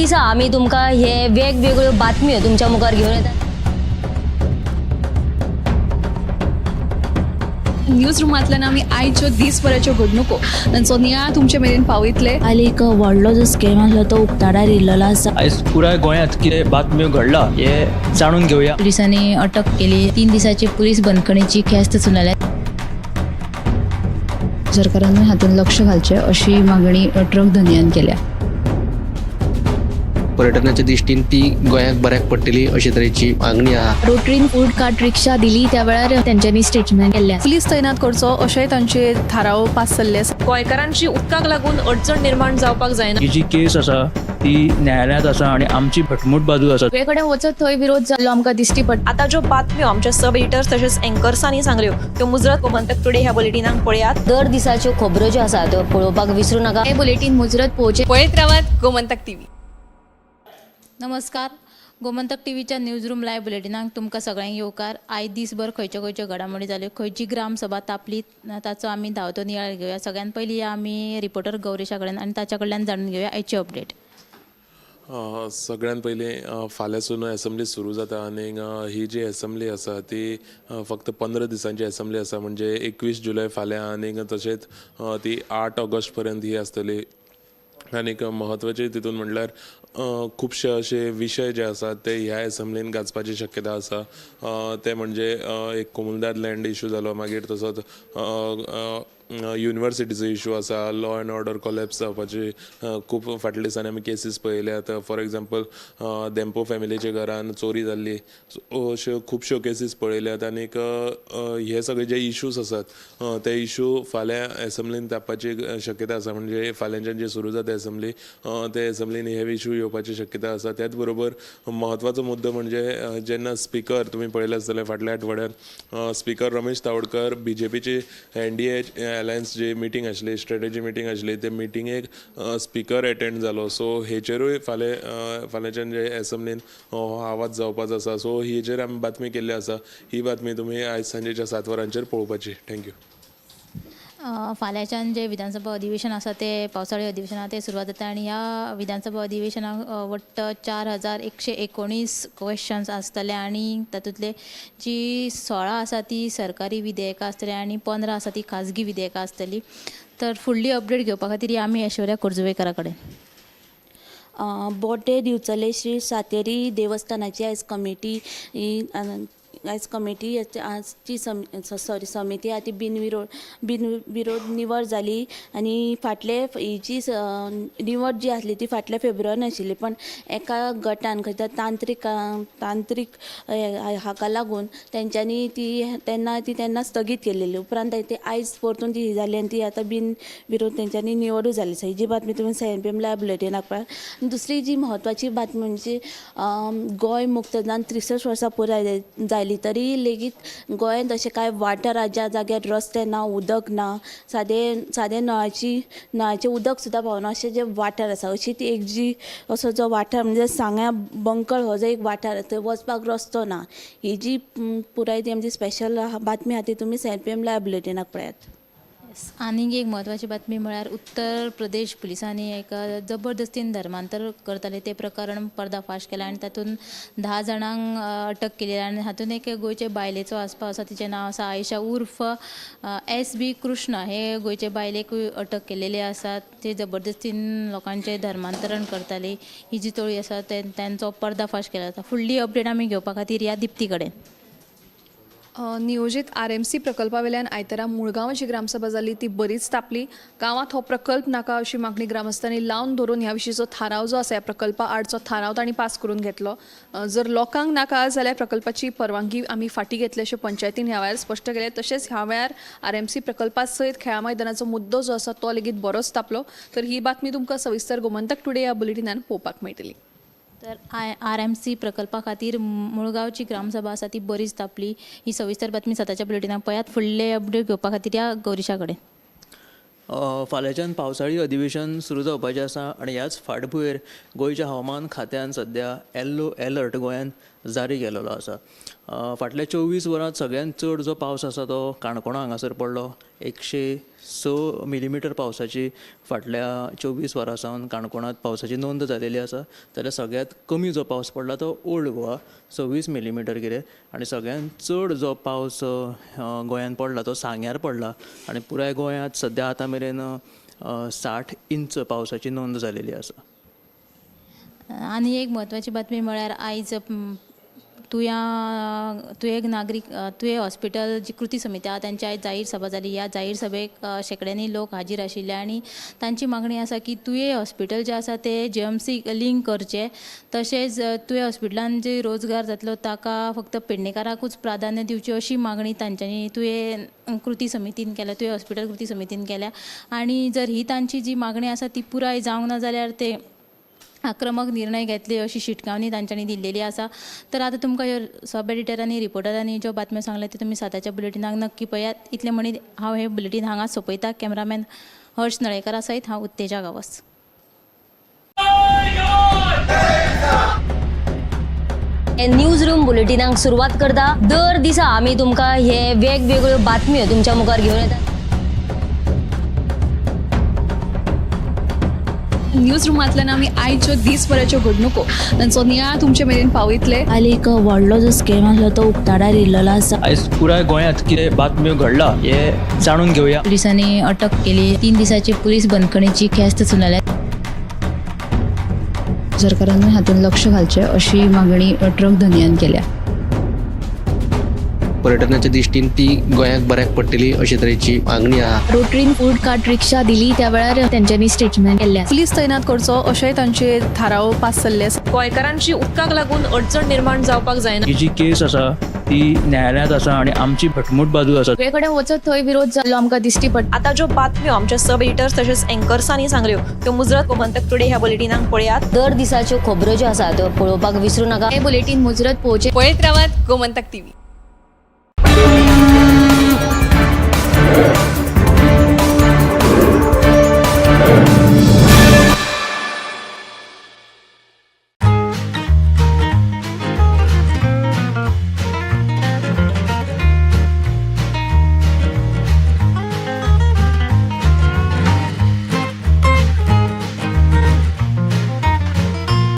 दिसा आमी तुमकां हे वेगवेगळ्यो बातम्यो तुमच्या मुखार घेवन येतात. न्यूज रुमांतल्यान आमी आयच्यो दीसभराच्यो घडणुको तांचो नियाळ तुमचे मेरेन पावयतले. काल एक व्हडलो जो स्कॅम आसलो तो उक्ताडार येयल्लो आसा. आयज पुराय गोंयांत कितें बातम्यो घडला हे जाणून घेवया. पोलिसांनी अटक केली. 3 दिसाची पोलीस बंदखणीची ख्यास्त सुनायल्या. सरकारान हातूंत लक्ष घालचें अशी मागणी ट्रक धनयान केल्या. पर्यटनाच्या दृश्टीन ती गोंयाक बऱ्याक पडटली अशे तरेची मागणी आहा. रोटरीन फूड कार्ट रिक्षा दिली त्या वेळार तेंच्यांनी स्टेटमेंट केल्लें. पुलीस तैनात करचो अशेंय तांचे थाराव पास जाल्ले आसा. गोंयकारांची उदकाक लागून अडचण निर्माण जावपाक जायना. ही जी केस आसा ती न्यायालयांत आसा आनी आमची घटमूट बाजू आसा. सगळे कडेन वचत थंय विरोध जाल्लो आमकां दिश्टी पडटा. आतां ज्यो बातम्यो आमच्या सब एडिटर्स तशेंच एंकर्सांनी सांगल्यो त्यो मुजरत गोमंतक टुडे ह्या बुलेटिनाक पळयात. दर दिसाच्यो खबरो ज्यो आसा त्यो पळोवपाक विसरूं नाका. हें बुलेटीन मुजरत पळोवचें. पळयत रावात गोमंतक टीव्ही. नमस्कार, गोमंतक टीव्हीच्या न्यूज रूम लायव्ह बुलेटिनाक तुमकां सगळ्यांक येवकार. आयज दीसभर खंयच्यो खंयच्यो घडामोडी जाल्यो, खंयची ग्रामसभा तापली ताचो आमी धांवतो नियाळ घेवया. सगळ्यात पयलीं आमी रिपोर्टर गौरेशा कडेन आनी ताच्या कडल्यान जाणून घेवया आयची अपडेट. सगळ्यात पयलीं फाल्यांसून एसेंब्ली सुरू जाता आनी ही जी एसेंब्ली आसा ती फक्त 15 दिसांची एसेंब्ली आसा, म्हणजे 21 जुलय फाल्यां आनी तशेंच ती 8 ऑगस्ट पर्यंत ही आसतली. आनीक म्हत्वाचे तितून म्हणल्यार खुबशे अशे विशय जे आसात ते ह्या एसेंब्लीन गाजपाची शक्यता आसा. ते म्हणजे एक कोमुनिदाद लँड इशू जालो, मागीर तसोच युनिवर्सिटीचो इशू आसा, लॉ एंड ऑर्डर कोलॅप्स जावपाची खूब फाटल्या दिसांनी आमी केसीस पळयल्यात. फॉर एग्जाम्पल धेंपो फॅमिलीच्या घरान चोरी जाल्ली, सो अश्यो खुबश्यो केसीस पळयल्यात. आनीक हे सगळे जे इशूज आसात ते इशू फाल्यां एसेंब्लीन तापपाची शक्यता आसा. म्हणजे फाल्यांच्यान जे सुरू जाता एसेंब्ली ते एसेंब्लीन हे इशू येवपाची शक्यता आसा. त्याच बरोबर म्हत्वाचो मुद्दो म्हणजे जेन्ना स्पिकर तुमी पळयलें आसतलें फाटल्या आठवड्यात स्पिकर रमेश तावडकर बीजेपीची NDA alliance जी मिटींग आसली, स्ट्रेटजी मिटींग आसली, ते मिटींगेक स्पिकर एटेंड जालो. सो हेचेरूय फाल्यांच्यान जे एसेंब्लीन हो आवाज जावपाचो आसा. सो हेचेर आमी बातमी केल्ली आसा. ही बातमी तुमी आयज सांजेच्या 7 वरांचेर पळोवपाची. Thank you. फाल्यांच्यान जे विधानसभा अधिवेशन आसा ते पावसाळी अधिवेशन आसा ते सुरवात जाता आनी ह्या विधानसभा अधिवेशनाक वट्ट 4119 क्वेश्चन्स आसतले आनी तातूंतले जी 16 आसा ती सरकारी विधेयकां आसतली आनी 15 आसा ती खाजगी विधेयकां आसतली. तर फुडली अपडेट घेवपा खातीर आमी ऐश्वर्या खोर्जुवेकरा कडेन. बोटे दिवचले श्री सातेरी देवस्थानाची आयज कमिटी आजची समिती आहा ती बिनविरोध निवड जाली. आनी फाटले ही जी निवड जी आसली ती फाटल्या फेब्रुवारीन आशिल्ली, पण एका गटान खंय तर तांत्रीक हाका लागून तेंच्यांनी ती तेन्ना स्थगीत केलेली. उपरांत ती आयज परतून ती जाली आनी ती आतां बिनविरोध तेंच्यांनी निवडूय जाली. ही जी बातमी तुमी 7 PM live बुलेटिनाक पळयात. दुसरी जी म्हत्वाची बातमी म्हणजे गोंय मुक्त जावन 63 वर्सां पुराय जाली तरी लेगीत गोंयांत अशे कांय वाठार आसा ज्या जाग्यार रस्ते ना, उदक ना, सादें नळाचें उदक सुद्दां पावना अशे जे वाठार आसा. अशी ती एक जी असो जो वाठार म्हणजे सांग्या बंकळ हो जो एक वाठार आसा थंय वचपाक रस्तो ना. ही जी पुराय ती आमची स्पेशल बातमी आसा ती तुमी 7 PM live बुलेटिनाक पळयात. आनीक एक म्हत्वाची बातमी म्हळ्यार उत्तर प्रदेश पुलिसांनी एक जबरदस्तीन धर्मांतर करताले ते प्रकरण पर्दाफाश केला आनी तातूंत 10 जाणांक अटक केली आनी हातूंत एक गोंयचे बायलेचो आस्पाव आसा. तिचें नांव आसा आयशा उर्फ SB Krishna. हे गोंयचे बायलेकूय अटक केलेले आसा. ते जबरदस्तीन लोकांचें धर्मांतरण करताली ही जी टोळी आसा तेंचो पर्दाफाश केला आसा. फुडली अपडेट आमी घेवपा खातीर ह्या दिप्ती कडेन. नियोजीत RMC प्रकल्पा वयल्यान आयतारा मुळगांवाची ग्रामसभा जाली ती बरीच तापली. गांवांत हो प्रकल्प नाका अशी मागणी ग्रामस्थांनी लावन धरून ह्या विशींचो थाराव जो आसा ह्या प्रकल्पा आडचो थाराव तांणी पास करून घेतलो. जर लोकांक नाका जाल्यार प्रकल्पाची परवानगी आमी फाटीं घेतली अशें पंचायतीन ह्या वेळार स्पश्ट केलें. तशेंच ह्या वेळार RMC प्रकल्पा सयत खेळा मैदानाचो मुद्दो जो आसा तो लेगीत बरोच तापलो. तर ही बातमी तुमकां सविस्तर गोमंतक टुडे ह्या बुलेटिनान पळोवपाक मेळटली. तर RMC प्रकल्पा खातीर मुळगांवची ग्रामसभा आसा ती बरीच तापली. ही सविस्तर बातमी 7च्या बुलेटिनाक पळयात. फुडले अपडेट घेवपा खातीर ह्या गौरीशा कडेन. फाल्यांच्यान पावसाळी अधिवेशन सुरू जावपाचें आसा आनी ह्याच फाटभुंयेर गोंयच्या हवामान खात्यान सद्या येल्लो एलर्ट गोंयांत जारी केलेलो आसा. फाटल्या 24 वरांत सगळ्यांत चड जो पावस आसा तो काणकोणा हांगासर पडलो, 100 स मिलीमिटर पावसाची फाटल्या 24 वरां सावन काणकोणांत पावसाची नोंद जालेली आसा. जाल्यार सगळ्यांत कमी जो पावस पडला तो ओल्ड गोवा 26 मिलीमिटर कितें, आनी सगळ्यांत चड जो पावस गोंयांत पडला तो सांग्यार पडला आनी पुराय गोंयांत सद्या आतां मेरेन 60 इंच पावसाची नोंद जालेली आसा. आनी एक म्हत्वाची बातमी म्हळ्यार आयज तुया तुयें नागरीक तुयें हॉस्पिटल जी कृती समिती आहा तांची आयज जाहीर सभा जाली. ह्या जाहीर सभेक शेंकड्यांनी लोक हाजीर आशिल्ले आनी तांची मागणी आसा की तुयें हॉस्पिटल जें आसा तें जीएमसीक लिंक करचें, तशेंच तुयें हॉस्पिटलान जे रोजगार जातलो ताका फक्त पेडणेकाराकूच प्राधान्य दिवचें अशी मागणी तांच्यांनी तुयें कृती समितीन केल्या, तुयें हॉस्पिटल कृती समितीन केल्या. आनी जर ही तांची जी मागणी आसा ती पुराय जावंक ना जाल्यार ते आक्रमक निर्णय घेतले अशी शिटकावणी तांच्यांनी दिल्लेली आसा. तर आतां तुमकां ह्यो सब एडिटर आनी रिपोर्टरांनी ज्यो बातम्यो सांगल्या त्यो तुमी 7च्या बुलेटिनाक नक्की पळयात. इतलें म्हणीत हांव हें बुलेटीन हांगाच सोंपयता. कॅमेरामॅन हर्ष नळेकरा सयत हांव उत्तेजा गांवस. न्यूज रूम बुलेटिनाक सुरवात करता. दर दिसा आमी तुमकां हे वेगवेगळ्यो बातम्यो तुमच्या मुखार घेवन येतात. न्यूज रुमांतल्यान आमी आयच्यो दीसभराच्यो घडणुको तांचो नियाळ तुमचे मेरेन पावयतले. आनी एक व्हडलो जो स्कॅम आसलो तो उक्ताडार येयल्लो आसा. आयज पुराय गोंयांत कितें बातम्यो घडला हे जाणून घेवया. पुलिसांनी अटक केली. 3 दिसाची पुलीस बंदखणीची ख्यास्त सुनायल्या. सरकारान हातूंत लक्ष घालचें अशी मागणी ट्रक धनयान केल्या. पर्यटनाच्या दृश्टीन ती गोंयाक बऱ्याक पडटली अशे तरेची मागणी आहा. रोटरीन फूड कार्ट रिक्षा दिली त्या वेळार तेंच्यांनी स्टेटमेंट केल्लें आसा. पुलीस तैनात करचो अशेंय तांचे थाराव पास जाल्ले आसा. गोंयकारांची उदकाक लागून अडचण निर्माण जावपाक जायना. ही जी केस आसा ती न्यायालयांत आसा आनी आमची घटमूट बाजू आसा. सगळे कडेन वचत थंय विरोध जाल्लो आमकां दिश्टी पडटा. आतां ज्यो बातम्यो आमच्या सब एडिटर्स तशेंच एंकर्सांनी सांगल्यो त्यो मुजरत गोमंतक टुडे ह्या बुलेटिनाक पळयात. दर दिसाच्यो खबरो ज्यो आसा त्यो पळोवपाक विसरू नाका. हें बुलेटीन मुजरत पळोवचें. पळयत रावात गोमंतक टीव्ही.